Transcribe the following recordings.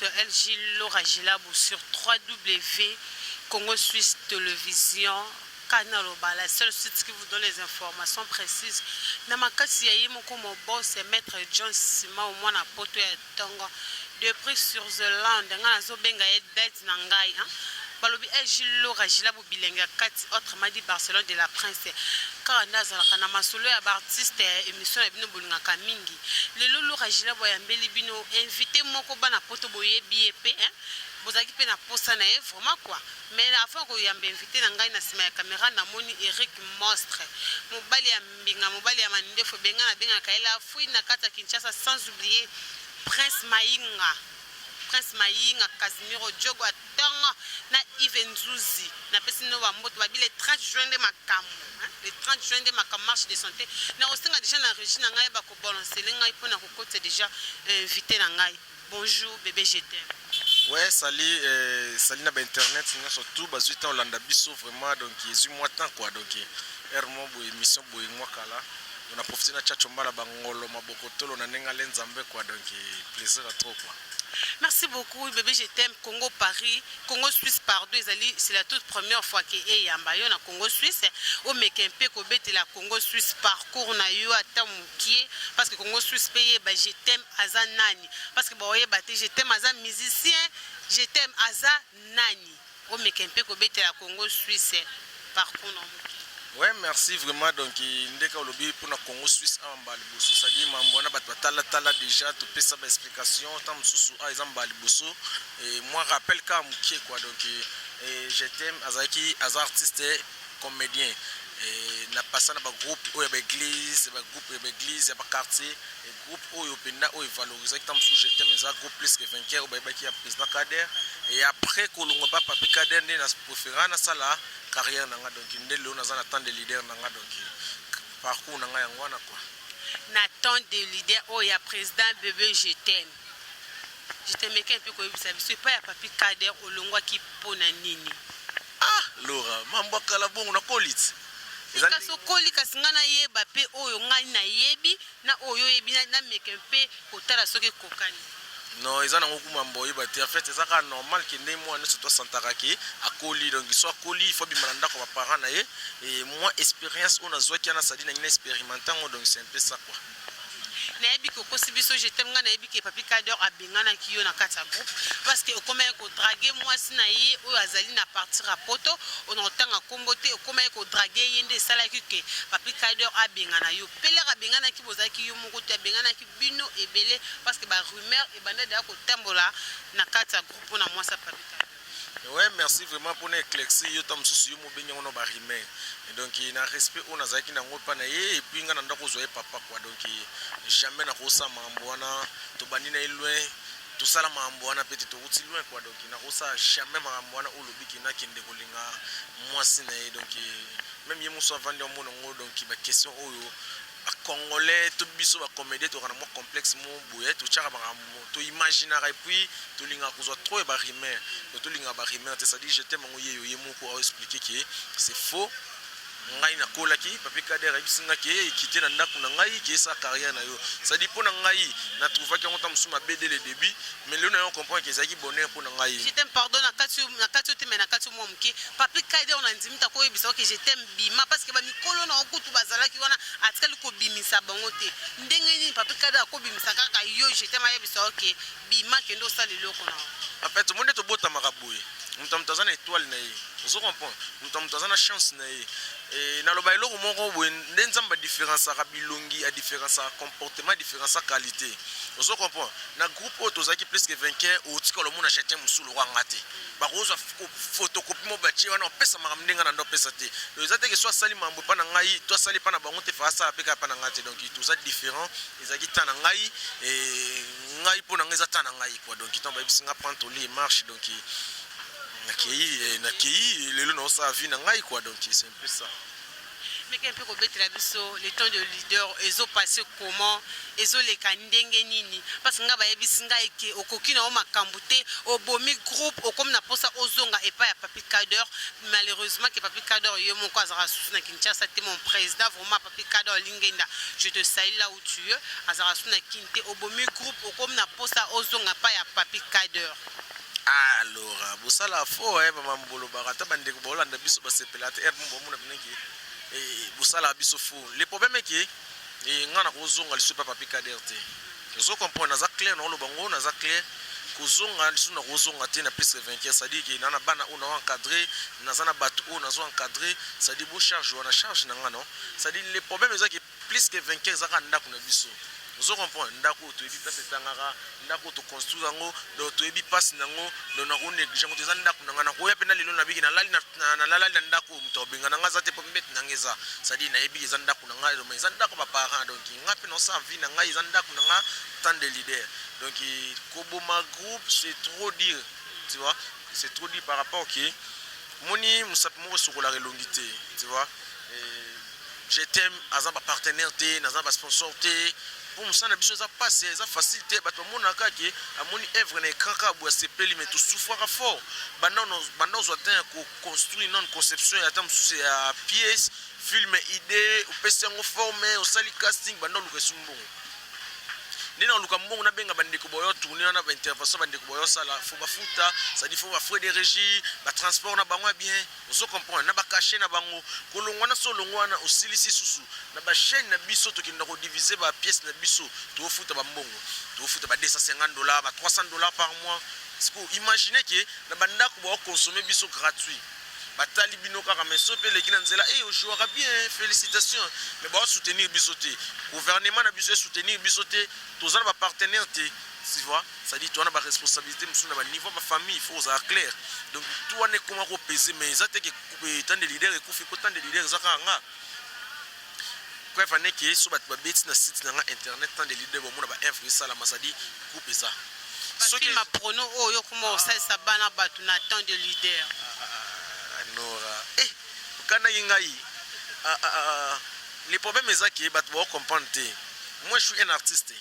LG Laura Gilabou sur 3W Congo Suisse Télévision Canal Oba, la seule site qui vous donne les informations précises. Na makasi ya ye moko mo boss Maître John Sima mwana poto ya tongo depuis Switzerland, nga nazobenga ye date na ngai, hein? Balobi LG Laura Gilabou, bilenge ya kati, autrement dit Barcelone de la Prince, kaka nde azalaka na masolo ya baartiste ya émission na bino bolingaka mingi. Lelo Laura Gilabou ayambeli bino invité moko, bana poto boyebi ye mpe, hein? Bozalaki mpe na posa na ye vraiment quoi. Mais avant koyamba invité na ngai, na nsima ya caméra namoni Eric Mostre, mobali ya mbinga, mobali ya mandefu, ebenga nabengaka ye la fouine na kati ya Kinshasa, sans oublier Prince Mainga, Prince Mayinga Casimiro Diogo atongo na Yves Nzuzi. Napesi no bamboto babi le 30 juin nde makambo, le 30 juin nde makambo, marche de santé. Na kosenga déjà na régie na ngai bakobalancele ngai mpona kokotisa déjà invité na ngai. Bonjour bébé, je t'aime. Ouais, salut, salut na bainternet nyonso tout bazwi temps olanda biso vraiment. Donc ezwi mwa temps quoi, donc heure mo boye, émission boye mwa kala. On a profité na tchatcho mbala bangolo maboko tolo na ndenge ale Nzambe quoi, donc plaisir à trop quoi. Merci beaucoup bébé, je t'aime. Congo Paris, Congo Suisse pardon, ezali c'est la toute première fois ke eyamba yo na Congo Suisse. Omeka mpe kobetela Congo Suisse parcours na yo ata mokie, parce que Congo Suisse mpe yeba je t'aime aza nani, parce que baoyeba te je t'aime aza musicien, je t'aime aza nani. Omeka mpe kobetela Congo Suisse parcours na mokie. Ouais, merci vraiment. Donc ndeka olobi mpona Congo Suisse awa mbala liboso, c'est-à-dire mambo wana bato batalatala déjà, topesa baexplication ntan mosusu. Awa eza mbala liboso, moi rappel kaka mokie quoi. Donc je t'aime azalaki, aza artiste comédien na pasa na bagroupe oyo ya baéglise, bagroupe ya baéglise ya baquartier. Groupe oyo mpenza oyo evalorisaki ntan mosusu je t'aime eza groupe Plus que Vainqueur, oyo bayebaki ya président Kader. Et après kolongwa pa Papi Kader, nde na préféra nasala carrière na nga. Donc nde lelo naza na temps de leader na nga. Donc parcours na nga yango wana quoi. Na temps de leader oyo ya président bébé je t'aime, je t'aime, mpe koyebisa biso epai ya Papi Kader olongwaki mpo na nini? Ah Lora, mambo akala bongo, nakoli ti. Kasi okoli, kasi ngai nayeba mpe oyo ngai nayebi na oyo oyebi, nameke mpe kotala soki ekokani. Non, eza nango kuma mambo oyeba te. En fait eza kaka normal ke ndenge mwana nyonso tosantaka ke akoli. Donc so akoli, il faut abima na ndako ya baparent na ye. Et moi expérience oyo nazwaki wana, sadi nangi na expérimente yango. Donc c'est un peu ça quoi. Nayebi ke okosi biso, je t'aime. Ngai nayebi ke Papi Kader abenganaki yo na kati ya groupe parce que okomaki kodraguer mwasi na ye oyo azali na partir ya poto, ona otanga nkombo te. Okomaki kodraguer ye, nde esalaki ke Papi Kader abengana yo. Pelere abenganaki, bozalaki yo moko te, abenganaki bino ebele, parce que barumeur ebanda deya kotambola na kati ya groupe mpona mwasi ya Papi Kader. Ouais, merci vraiment mpona éclaircir yo. Ta mosusu yo mobengi yango na barumeur. Donc na respect oyo nazalaki nango mpa na ye, et puis nga na ndako ozwa ye papa quoi, donc jamais nakosala makambo wana. Tobandi na ye loin, tosala makambo wana mpe te, tokuti loin quoi. Donc nakosala jamais makambo wana oyo olobiki, nakende kolinga mwasi na ye. Donc même ye moso avandi amona yango. Donc baquestion oyo bacongolais to biso bacomédien toka na mwa complexe mo boye, totiaka makambo, toimaginaka, et puis tolingaka kozwa trop ya barumeur. Donc tolingaka barumeur te. C'est-à-dire je t'aime yango ye yo ye moko aoexpliquer ke c'est faux. Ngai nakolaki, Papi Kader ayebisi nga ke ekite na ndako na ngai, ke esala carrière na yo. C'est-à-dire mpo na ngai natrouvaki yango ta mosusu mabe dès le début, mais lelo na yo comprendre ke ezalaki bonheur mpo na ngai. Je t'aime, pardon, na kati yo te, mais na kati yo mwa moke. Papi Kader na ndimi ta koyebisa oke je t'aime bima, parce que bamikolo na okutu bazalaki wana, atikali kobimisa bango te. Ndenge nini Papi Kader akobimisa kaka yo je t'aime, ayebisa oke bima, kende osala eloko na yo? En fait, omoni nde tobotamaka boye, moto ya moto aza na étoile na ye, ozo comprendre, moto ya moto aza na chance na ye. Naloba eloko moko boye, nde Nzambe adifférenciaka bilongi, adifférenciaka comportement, adifférencia qualité, ozo comprendre. Na groupe oyo tozalaki Plus que Vainqueur, otikala omona chrétien mosusu lokwanga te. Bakozwa photocopie mo batie wana, opesa makambo ndenge na ndo opesa te. Eza te ke so asali mambo epa na ngai to asali epa na bango te, fa asala mpe kaka epa na ngai te. Donc toza différent. Ezalaki temps na ngai, ngai mpo na ngai eza temps na ngai quoi. Donc ntango bayebisi nga prendre ton lit et marche, donc nakei, nakei. Lelo naosala vie na ngai quoi. Donc c'est un peu ça. Meke mpe kobetela biso le temps de leader ezopasse comment, ezoleka ndenge nini? Parce que ngai bayebisi ngai ke okoki na yo makambo te, obomi groupe, okomi na mposa ozonga epai ya Papi Kader. Malheureusement ke Papi Kader ye moko azalaka susu na Kinshasa te. Mon président vraiment, Papi Kader Lingenda, je te salue là où tu es. Azalaka susu na Kin te. Obomi groupe, okomi na mposa ozonga epai ya Papi Kader. Alors bosala fo bamambo bolobaka, ata bandeko baolanda biso basepela te. Ere mo bomona peneki bosala biso fo. Le problème est que nga na kozonga lisusu epa Papi Kader te. Ozo comprendre, naza clair na oloba ngo, naza clair. Kozonga lisusu na kozonga te na plus vainqueur, c'est-à-dire ke na bana oyo nazo encadré, naza na bato oyo nazo encadré, c'est-à-dire bocharge wana charge na nga non. C'est-à-dire le problème eza ke plus que vainqueur eza kaka ndako na biso. Ozo comprendre, ndako oyo toyebi place etangaka, ndako oyo toconstruire yango, donc toyebi mpasi nango. Donc nakonéglige yango te. Eza ndako na ngai, nakoya mpe na lelo nabiki nalalali na ndako oyo, moto akobenga na ngai aza te, mpo mbete na ngai eza, c'est-à-dire nayebi eza ndako na ngai, donc eza ndako baparent. Donc ngai mpe naosala vie na ngai, eza ndako na ngai, tant de leader. Donc koboma groupe, c'est trop dire, tu vois, c'est trop dire par rapport ke moni mosapi moko esokolaka elongi te, tu vois. Je t'aime aza bapartenaire te, naza basponsor te, mpo mosala na biso eza pasi, eza facile te. Bato bamonaka ke amoni œuvre na écran kaka boye, asepeli, mais tosouffraka fort. Banda ozwa temps ya koconstruire nano conception ya ata mosusu ya pièce, film, idée, opesi yango forme, osali casting, banda oluka esu mbongo. Nde na oluka mbongo, nabenga bandeko boyo tourne wana, baintervention, bandeko boyo osala, fo bafuta, c'est-à-dire fo bafrais de régie, batransport na bango ya bien, ozo comprendre, na bacachet na bango. Kolongwa na so olongwa wana, osilisi susu na bachaîne na biso, tokenda kodivise bapièce na biso, tokofuta bambongo, tokofuta ba 250 $, ba 300 $ par mois. Siko imagine ke na bandako baokonsome biso gratuit, batali bino kaka, mais so mpe eleki na nzela e ojouaka bien, félicitation, mais baosoutenir biso te. Gouvernement na biso esoutenir biso te, toza na bapartenaire te, tu vois. C'est-à-dire toza na baresponsabilité mosusu na baniveau bafamille, il faut ozala clair. Donc tout wana ekoma kopese, mais eza te ke tant de leader ekufi, po tant de leader eza kaka nga. Preuve ane ke so bato babeti na site na nga internet tant de leader, bomona baœuvre esalama, c'est-à-dire groupe eza. Bafilm porno oyo okoma kosalisa bana bato na temps de leader. Nora, okandaki ngai. Le problème eza ke bato baocomprendre te. Moi, je suis un artiste.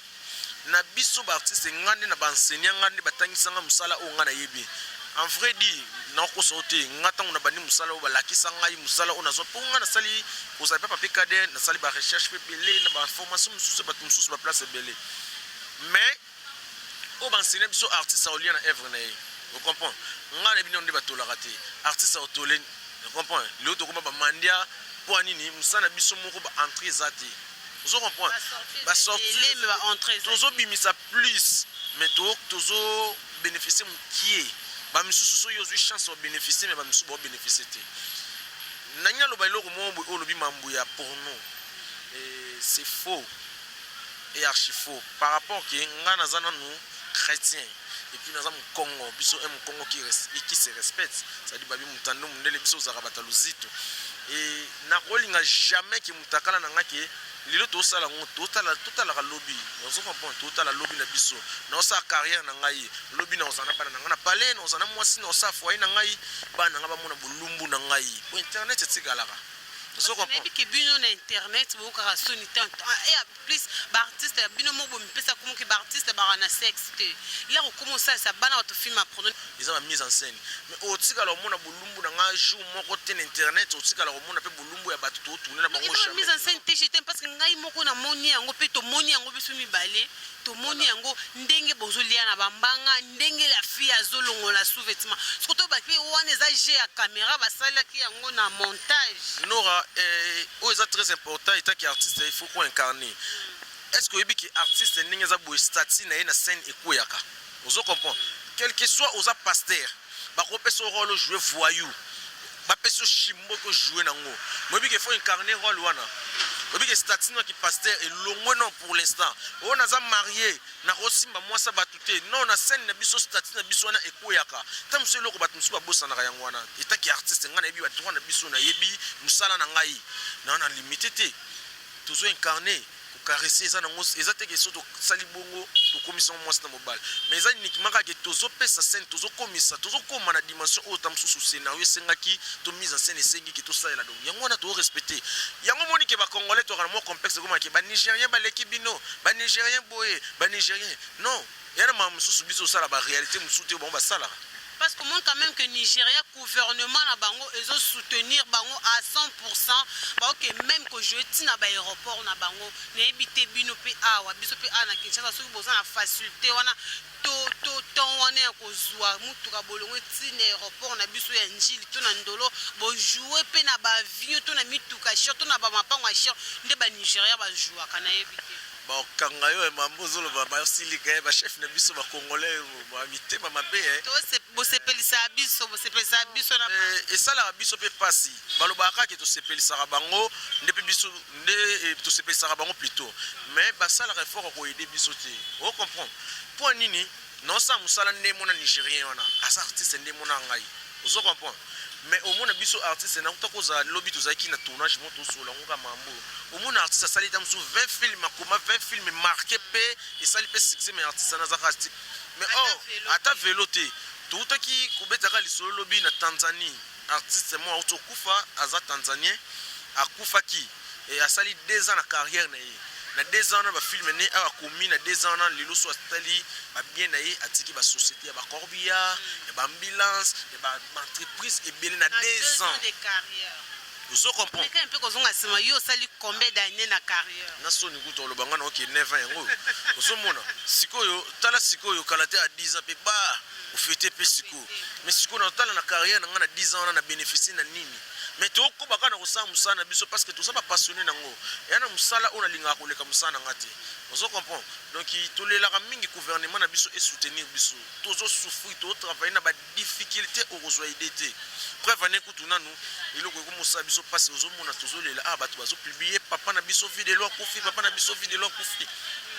Na biso baartiste, nga nde na baenseignant, nga nde batangisanga mosala oyo nga nayebi. En vrai dire, nakokosa o te, nga ntango na bandi mosala oyo, balakisa ngai mosala oyo nazwa, mpo nga nasali kozala mpe Papi Kader, nasali barecherche mpe ebele na baformation mosusu, bato mosusu, baplace ebele, mais oyo baenseigne biso, artiste akolia na œuvre na ye, ocomprend. Nga na bino nde batolaka te, artiste akotole, ocomprend. Lelo tokoma bamandia mpo ya nini? Mosala na biso moko, baentrée eza te, ozo comprendre, basortie. Tozobimisa plus, mais tozo bénéficie mokie. Bamisusu soki ozwi chance obénéficie, mais bamisusu baobénéficie te. Nangi naloba eloko moko boye, oyo olobi mambo ya porno, c'est faux et archi faux, par rapport ke nga naza nanu chrétien et puis naza mokongo. Biso un mokongo qui se respecte, c'est-à-dire babi mutando mondele, biso ozalaka bato ya lozito. Et nakolinga jamais ke motakala na nga ke lelo tosala yango, totalaka lobi, ozo comprendre, totala lobi na biso. Naosala carrière na ngai, lobi naozala na bana na ngai na palais, naozala na mwasi, naosala foyer na ngai, bana na ngai bamona bolumbu na ngai po internet etikalaka. Nayebi ke bino na internet boyokaka soni te. Plus baartiste ya bino moko bomipesa komoki, baartiste baka na sexe te, ya kokoma osalisa bana bato film ya porno. Eza ba mise en scène, mais otikala komona bolumbu na nga jour moko te na internet, otikala komona mpe bolumbu ya bato totourne na bango. Eza mise en scène te, je parce que ngai moko namoni yango, mpe tomoni yango biso mibale, tomoni yango ndenge bozolia na bambanga, ndenge la fille azolongola sous-vêtement. Soki toyebaki wana eza jeu ya caméra, basalaki yango na montage. Nora, oyo eza très important. Etaki artiste, il faut ko incarner. Est ce que oyebi ke artiste ndenge eza boye, statut na ye na scène ekweyaka, ozo comprendre? Quel que soit oza pasteur, bakopesa rôle ojouer voyou, bapesi yo shimboki ojouer nango, moyebi ke faut incarner rôle wana. Oyebi ke statut noki pasteur elongwe. Non, pour l'instant oyo naza marié, nakosimba mwasi ya bato te. Non, na scène na biso, statut na biso wana ekweyaka. Ta mosu eloko bato mosusu babosanaka yango wana. Etaki artiste, ngai nayebi badroit na biso, nayebi mosala na ngai, naa na limité te. Tozo incarner. Kocaresser eza nango, eza te ke so tosali bongo tokomisi yango mwasi na mobali, mais eza uniquement kaka ke tozopesa scène, tozokomisa, tozokóma na dimension oyo ta mosusu scénario esengaki to mise en scène esengi ke tosalela. Donc yango wana tozorespecter yango. Moni ke Bacongolais toka na mwa complexe, ekoma ke Banigérien baleki bino, Banigérien boye, Banigérien non. Ya na makambo mosusu biso osala, baréalité mosusu te bango basalaka. Parce que moi quand même que Nigeria, gouvernement na bango soutenir bango à 100%, baoke même kojouer ntina baaéroport na bango. Nayebi te bino mpe awa, biso mpe awa na Kinshasa, soki boza na facilité wana to temps wana ya kozwa mutuka bolongo ntina aéroport na biso ya Njili to na Ndolo, bojouer mpe na baavion to na mituka cher to na bamapango ya cher nde Banigéria bajouaka, nayebi te. Bakanga yo mambo ozoloba, basilika ye bachef na biso Bacongolais, mitema mabe. Bosepelisaka biso, bosepelisaka biso na Esalaka biso mpe mpasi. Balobaka kaka tosepelisaka bango nde mpe biso nde tosepelisaka bango plutôt, mais basalaka effort ya koaider biso te. Ocomprendre mpo nini naosala mosala nde mona Nigérien wana aza artiste nde mona ngai, ozo comprendre? Mais omona biso artiste nakuta kozala lobi, tozalaki na tournage mo tosola yango ka mambo. Omona artiste asali ta mosusu 20 film, akoma 20 film marqué mpe esali mpe succès, mais artiste wana azaka artiste, mais or ata velo te. Toutaki kobetaka lisolo lobi na Tanzanie, artiste mo auti okufa, aza Tanzanien, akufaki, asali 2 ans na carrière na ye. Na 2 ans wana, bafilm ne awa akomi na 2 ans wana, lelo so atali babien na ye, atiki basociété ya bacorbillard, ya baambulance, ya baentreprise ebele na 2 ans. Ozo comprendre? Mpe kozonga nsima, yo osali combien d'année na carrière? Na soni kuta oloba nga na oke 9 ans. Yango ozomona sikoyo, tala sikoyo, kala te ya 10 ans mpe ba ofete mpe sikoyo. Mais sikoyo natala na carrière na nga na 10 ans wana, na bénéficie na nini? Mais tokoba kaka na kosala mosala na biso parce que toza bapassionné nango. Eya na mosala oyo nalingaka koleka mosala na nga te, ozo comprendre? Donc tolelaka mingi gouvernement na biso esoutenir biso. Tozosouffrir, tozotravaille na badifficulté, okozwa idée te. Preuve ane kutu nanu eloko ekomosala biso mpasi, ozomona tozolela, ah, bato bazopublier papa na biso Vue de Loin akufi, papa na biso Vue de Loin akufi.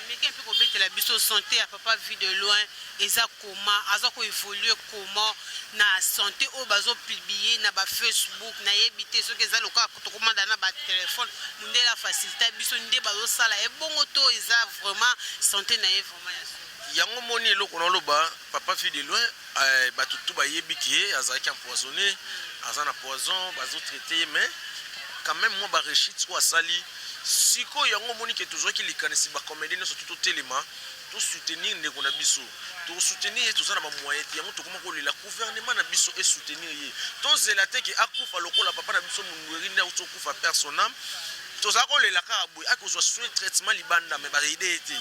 Meke mpe kobetela biso santé ya papa Vue de Loin eza comment, aza koévolue comment na santé oyo bazopublier na bafacebook? Nayebi te soki eza lokola tokomanda na batelefone, mondele afacilita biso nde bazosala ebongo, to eza vraiment santé na ye vraiment ya so. Yango moni eloko naloba, papa Vue de Loin, bato tu bayebi ke azalaki empoisonné, aza na poison, bazotraite ye, mais quand même mwa barechute oyo asali sikoyo. Yango omoni ke tozwaki likanisi, bacomédien nyonso to totelema, tosoutenir ndeko na biso, tosoutenir ye. Toza na bamoyen te, yango tokoma kolela gouvernement na biso esoutenir ye. Tozela te ke akufa lokola papa na biso Mundweri nde auti okufa, père son âme. Tozala kolela kaka boye, akozwa soin, traitement libanda, mais baaider ye te.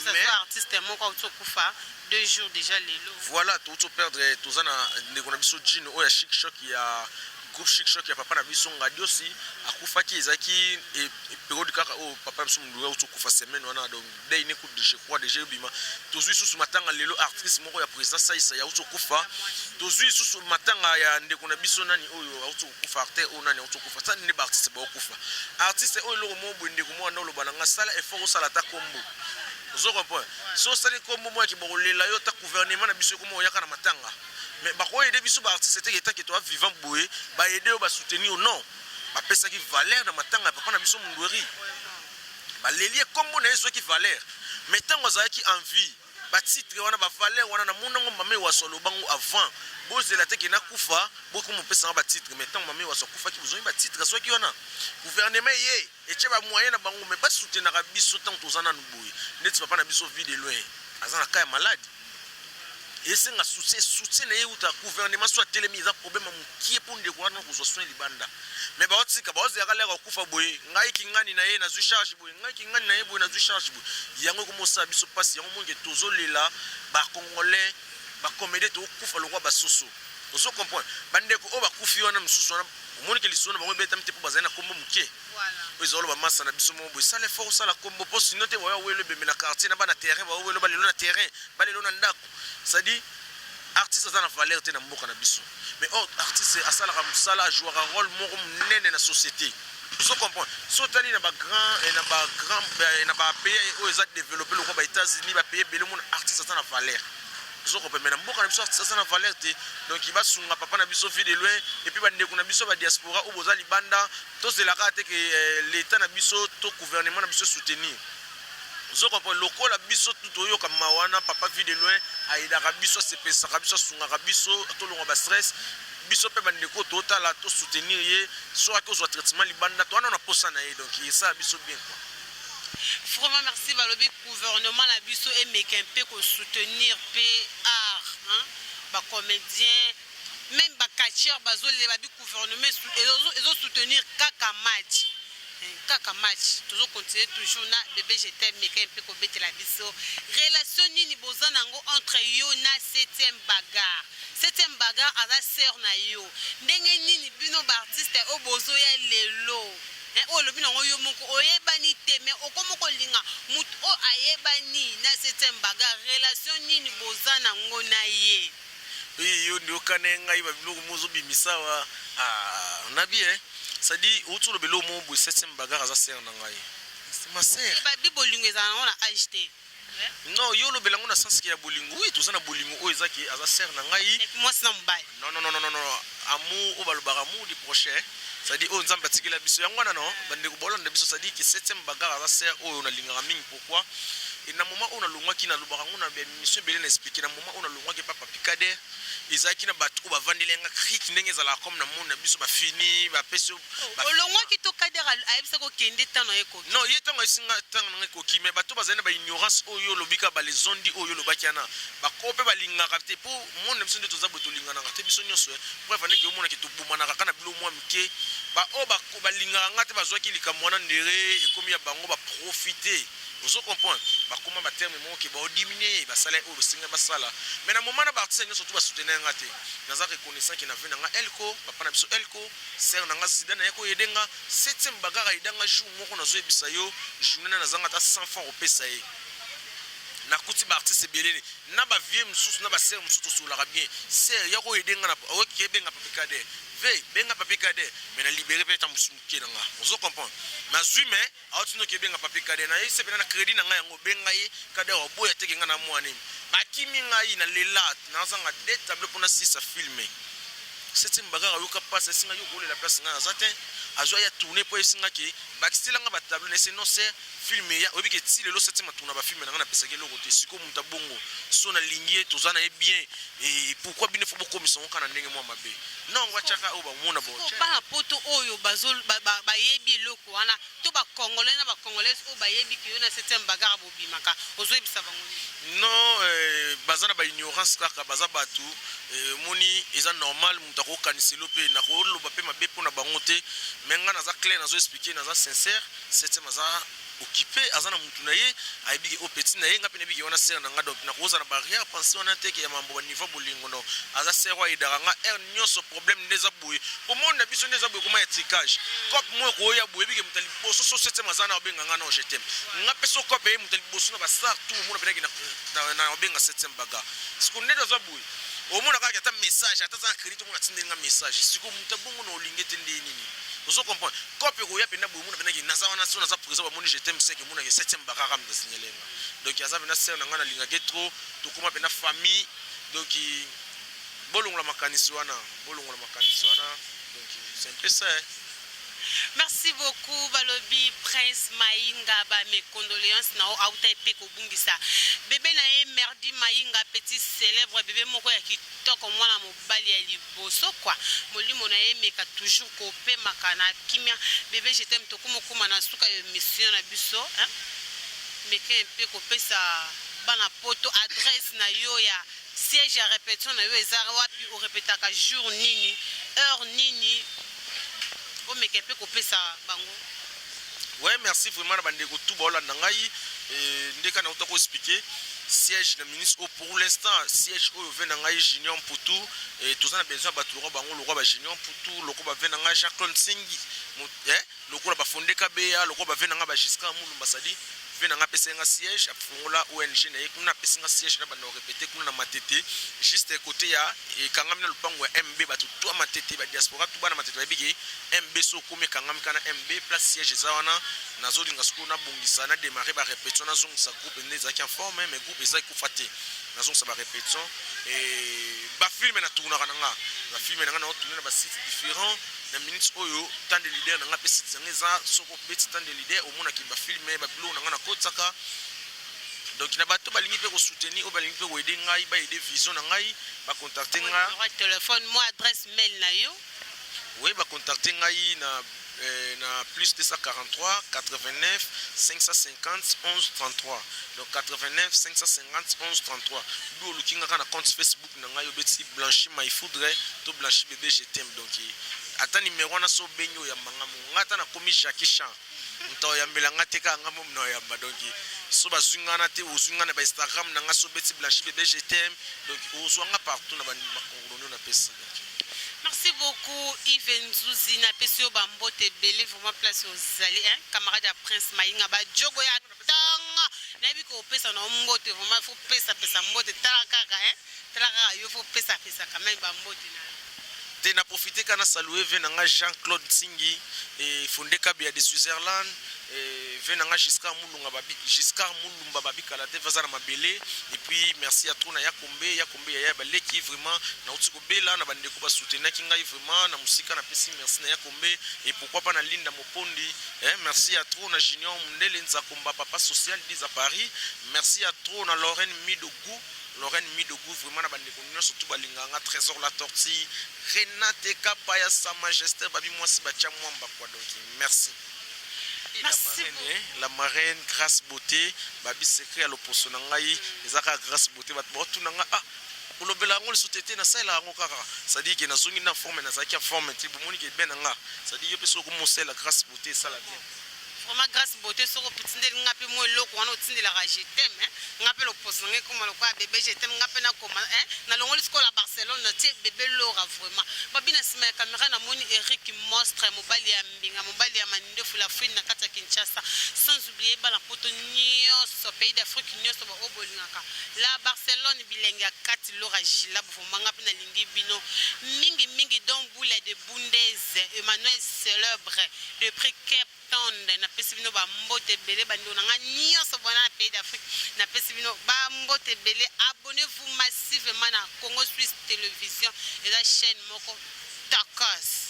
Mais artiste moko auti okufa 2 jours déjà lelo. Voilà, touti perdre, toza na ndeko na biso Jean oyo ya Chic Choc, ya groupe Chic Choc ya papa na biso Ngadiosi, akufaki. Ezalaki période kaka oyo papa na biso Mundweri auti okufa, semaine wana. Donc dei ne kutu, je crois déjà ebima. Tozwi susu matanga lelo, artiste moko ya président Saisa ya auti okufa. Tozwi susu matanga ya ndeko na biso nani oyo auti kokufa, acteur oyo nani auti okufa. Sani nde baartiste baokufa, artiste oyo eloko moko boye. Ndeko moko anda oloba na nga, sala effort, osala ata kombo, ozo comprendre? So osali kombo moko yaki, bakolela yo. Ata gouvernement na biso ekoma oyaka na matanga, mais bakoaider biso baartiste teke etake toa vivant boye, baaider oyo, basoutenir yo non. Bapesaki valeur na matanga ya papa na biso Mundweri, baleli ye, kombo na ye ezwaki valeur. Mais ntango azalaki en vie, batitre wana, bavaleur wana, namonango mama Ewaso alobango avant: bozela te ke nakufa bokoma opesanga batitre. Mais ntango mama Ewaso akufaki, bozwaki batitre azwaki wana. Gouvernement ye etie bamoyen na bango, mais basoutenaka biso ntango toza nanu boye. Neti papa na biso Vue de Loin aza na ka ya maladi, esenga soutien, soutien na ye euta gouvernement. So atelemi, eza problème ya mokie mpo ndeko wana kozwa soin libanda. Mais baotika, baozelaka lere akufa boye, ngai kingani na ye nazwi charge boye, ngai kingani na ye boye nazwi charge boye. Yango ekomosala biso mpasi. Yango monke tozolela, Bacongolais, bacomédien, tokokufa lokwa basoso, ozo comprendre? Bandeko oyo bakufi wana mosusu wana, omonike lisolo na bango ebetami te mpo bazali na kombo moke. Oyo ezala oloba masa na biso moko boye, sala effort, osala kombo, mpo sinon te baya welo ebembe na quartier na bana terrain, bawelo balelo na terrain, balelo na ndako. C'est-à-dire artiste aza na valeur te na mboka na biso. Mais or artiste asalaka mosala, ajouaka rôle moko monene na société, ozo comprendre? So otali na bagrand, na bapays oyo eza développé lokola ba États-Unis, bapays ebele, omona artiste aza na valeur, ozo comprendre? Mais na mboka na biso artiste aza na valeur te. Donc basunga papa na biso Vue de Loin. Et puis bandeko na biso badiaspora oyo boza libanda, tozelaka te ke l'état na biso to gouvernement na biso soutenir. Ozo comprendre? Lokola biso tout toyoka mawa wana, papa Vue de loin aidaka biso, asepesaka biso, asungaka biso tolongwa ba stress. Biso pe bandeko totala to soutenir ye, soki ake kozwa traitement libanda, toza nanu na posa na ye, donc esala biso bien quoi. Vraiment merci. Balobi gouvernement na biso emeka mpe kosoutenir mpe art, hein? Bacomédien, même bacatcheur bazolela. Babi gouvernement ezosoutenir kaka match, kaka match. Tozocontinue toujours na Bébé Je t'aime. Meka mpe kobetela biso relation nini boza nango entre yo na 7e Bagarre. 7e Bagarre aza sœur na yo ndenge nini? Bino baartiste oyo bozoya lelo, oyo olobi nango yo moko oyebani te, mais okoma kolinga motu oyo ayebani na 7e Bagarre, relation nini boza nango na ye? Yo nde okana ye ngai babiloko mo ozobimisa awa nabi, c'est-à-dire outi oloba eloko moko boye. 7e Bagarre aza sœur na ngai, ma sœur. Babi bolingo ezala nango na age te. Non, yo olobela yango na sens ke ya bolingo. Oui, toza na bolingo oyo eza ke aza sœur na ngai. Mwasi na mobali. Non, non, non, non, non, amour oyo balobaka, amour du prochain, c'est-à-dire oyo Nzambe atikela biso yango wana. Non, bandeko bolanda biso, c'est-à-dire ke 7e Bagarre aza sœur oyo nalingaka mingi. Pourquoi? E na moment oyo nalongwaki, nalobaka yango na baémission ebele, na expliqué, na moment oyo nalongwaki epa Papi Kader, ezalaki na bato oyo bavandeli yanga crique ndenge ezalaka comme na monde na biso, bafini bapesi. Olongwaki to Kader ayebisaki okende ntango ye ekoki? Non, ye ntango ayesinga ntango nanga ekoki, mais bato bazali na baignorance oyo olobi kaka balezondi oyo olobaki wana, bako mpe balingaka te, mpo monde na biso nde toza boye, tolinganaka te biso nyonso. Preuve andeke omonaki tobomanaka kaka na bilo mwa mike. Baoyo balingaka nga te bazwaki likambo wana ndere ekomi ya bango, baprofite. Ozo comprendre? Bakoma baterme moko ke baodiminue ye, basala oyo bosenga basala. Mais na moment na baartiste nyonso tu basoutenir nga te. Naza reconnaissant ke na vie na nga Elko, papa na biso Elko, sœur na nga Zidane aye koyede nga. 7e Bagarre ayeda nga jour moko, nazoyebisa yo, journée na nazanga ata 100 francs kopesa ye. Nakuti baartiste ebele na bavie mosusu na basere mosusu, tosololaka bien. Sœur ya koyede nga, oke benga Papi Kader, ve benga Papi Kader, mais na libéré mpe ata mosusu moke na nga. Ozo comprendre? Nazwi, mais awati noki ebenga Papi Kader, nayebisi mpena na crédit na ngai yango, benga ye Kader, oboya teke ngai na mwa nini. Bakimi ngai na lela, nazanga de tableau mpona sisa film. 7e Bagarre ayoka mpasi, esinga yo kolela place ngai naza te. Azwa ya tourne mpo esinga ke bakiselanga batableau na ese. Non, c'est film ya oyebi ke ti lelo 7e atourna bafilme na ngai, napesaki eloko te. Sikoyo moto abongo so nalingi ye, toza na ye bien, et pourquoi bino fo bokomisa yango kaka na ndenge mwa mabe? Non, ngo atiaka oyo bamona. Bana poto oyo bayebi eloko wana to bacongolais na bacongolaise oyo bayebi ke yo na 7e Bagarre bobimaka, ozoyebisa bango nini? Non, baza na baignorance kaka, baza bato omoni, eza normal. Moto akokaniselo mpe nakoloba mpe mabe mpona bango te, mais ngai naza clair, nazo expliquer, naza sincère. 7e aza occupé, aza na mutu na ye, ayebi ke oyo petit na ye, nga mpe nayebi ke wana sœur na nga. Donc nakozala na barrière pensée wana te ke ya mambo baniveau bolingo. Non, aza sœur oyo ayedaka nga heure nyonso. Problème nde eza boye, po monde na biso nde eza boye, koma ya tricage. Cop moko ekoya boye, yebi ke moto ya liboso so 7e aza na obenga nga. Non, je t'aime, nga mpe so cop eye, moto ya liboso na bastar tout omona mpenaki na obenga 7e Bagarre. Siko nde aza boye, omona kaka ata message, ata aza na crédit, omona atindeli nga message. Siko moto abongo na olingi ete nde nini? Ozo comprendre? Cop ekoya mpenza boye, omona mpenaki naza wana, so naza présent, bamoni je t'aime seke, omonaki 7e Bagarre moto asignale nga. Donc aza mpenza sœur na ngai, nalingaki trop, tokóma mpenza famille. Donc bolongola makanisi wana, bolongola makanisi wana. Donc c'est un peu ça, hein. Merci beaucoup. Balobi Prince Mainga, ba mes condoléances na auta epe kobungisa bébé na ye Merdi Mainga, petit célèbre, bébé moko ya kitoko, mwana mobali ya liboso quoi. Molimo na ye meka toujours kopemaka na kimia. Bébé Je t'aime, tokoma okóma na suka ya émission na biso, hein? Meke mpe kopesa bana poto adresse na yo ya siège ya répétition na yo, eza wapi, orépétaka jour nini, heure nini, omeka mpe kopesa bango. Ouais, merci vraiment na bandeko tout baolanda ngai. Nde kaka nauta koexpliquer, siège na ministre oyo, pour l'instant siège oyo ve na ngai Junior Mputu. Toza na besoin ya bato lokwa bango, lokwa bajunior Mputu, lokwa bave na ngai Jean Claude Nsingi, lokola bafonde Kabeya, lokola bave na ngai bagiscard Mulumba. Sadi ve na ngai apesa nga siège, afongola ONG na ye kuna, apesi nga siège na banda korépéter kuna na Matete, juste côté ya ekangami na lopango ya MB. Bato twa Matete, badiaspora tu, bana Matete bayebi ke MB so okomi ekangami kaka na MB, place siège eza wana. Nazolinga sikoyo nabongisa, na démarrer barépétition, nazongisa groupe nde ezalaki en forme, mais groupe eza ekufa te. Nazongisa barépétition, bafilme natournaka na nga, bafilme na nga naotourne na basite différent. Na minute oyo, temps de leader na nga mpe site yango eza, soki obeti temps de leader, omonaki bafilme, babiloko na nga nakotisaka. Donc na bato balingi mpe kosoutenir, oyo balingi mpe koaider ngai, baaider vision na ngai, bacontacte nga. Numéro ya téléphone, mo adresse mail na yo. Oui, bacontacte ngai na plus 243 89 550 11 33. Donc 89 550 11 33. Du oluki nga kaka na compte Facebook na ngai, obeti Blanchi My Foudre to Blanchi Bébé Je t'aime. Donc ata numéro wana, so obengi, oyambanga mo nga. Ata nakomi Jackie Chan, moto oyambela nga te, kaka nga mo na oyamba. Donc so bazwi nga na te, ozwi nga na bainstagram na nga, so obeti Blanchi Bébé Je t'aime, donc ozwa nga partout na bacoordonnées oyo napesi. Donc Merci beaucoup, Yves Nzuzi. Napesi yo bambote ebele vraiment place ozali, hein? Camarade ya Prince Mayinga, bajogo ya ntongo, nayebi kopesa na yo mbote. Vraiment faut pesapesa mbote. Tala kaka, hein? Tala kaka yo, faut pesapesa quand même bambote na yo. Te, na profite kaka na salue ve na nga Jean-Claude Nsingi e Fonde Kabia de Switzerland, e ve na nga Giscard Mulunga babi, Giscard Mulumba babikala te, vaza na mabele. Et puis merci à trop na Yakombe, Yakombe yaya baleki. Vraiment nauti kobela na bandeko basoutenaki ngai vraiment na mosika, napesi merci na Yakombe. Et pourquoi pas na Linda Mopondi, eh, merci à trop na Junior Mundele Nzakomba, papa social dis à Paris. Merci à trop na Lorraine Midogou, Lorraine Midogou. Vraiment na bandeko nyonso tu balingaka nga, Trésor la Tortille, Renate Kapa ya Sa Majesté, babi mwasi batya mwamba quoi. Donc merci. Et la Merci. Marraine, eh, la marraine Grâce Beauté, babi secret ya loposo na ngai eza kaka Grâce Beauté. Bato baotuna nga, ah, kolobela yango lisusu te te, nasalelaka yango kaka, c'est-à-dire ke nazongi na forme, nazalaki ya forme te, bomoni ke be na nga, c'est-à-dire yo mpe soki okomosala Grâce Beauté, esala bien. Vraiment Grâce Beauté, soki otindeli nga mpe mwa eloko wana otindelaka Je t'aime, nga mpe loposo na ngai ekoma lokola Bébé Je t'aime. Nga mpe nakoma nalongoli sikoyo la Barcelone, natie Bébé Lora. Vraiment babi na nsima ya caméra, namoni Eric Mostre, mobali ya mbinga, mobali ya mandefu, la fouine na kati ya Kinshasa. Sans oublier bana poto nyonso, pays d'Afrique nyonso, baoyo bolingaka la Barcelone, bilenge ya kati, Lora Gila. Vraiment nga mpe nalingi bino mingimingi. Don Bula de Bundez, Emmanuel Célèbre de prix Cape Town, napesi bino bambote ebele. Bandeko na nga nyonso bona na pays d'Afrique, napesi bino bambote ebele. Abonnez-vous massivement na Congo Suisse Télévision, eza chaîne moko takas.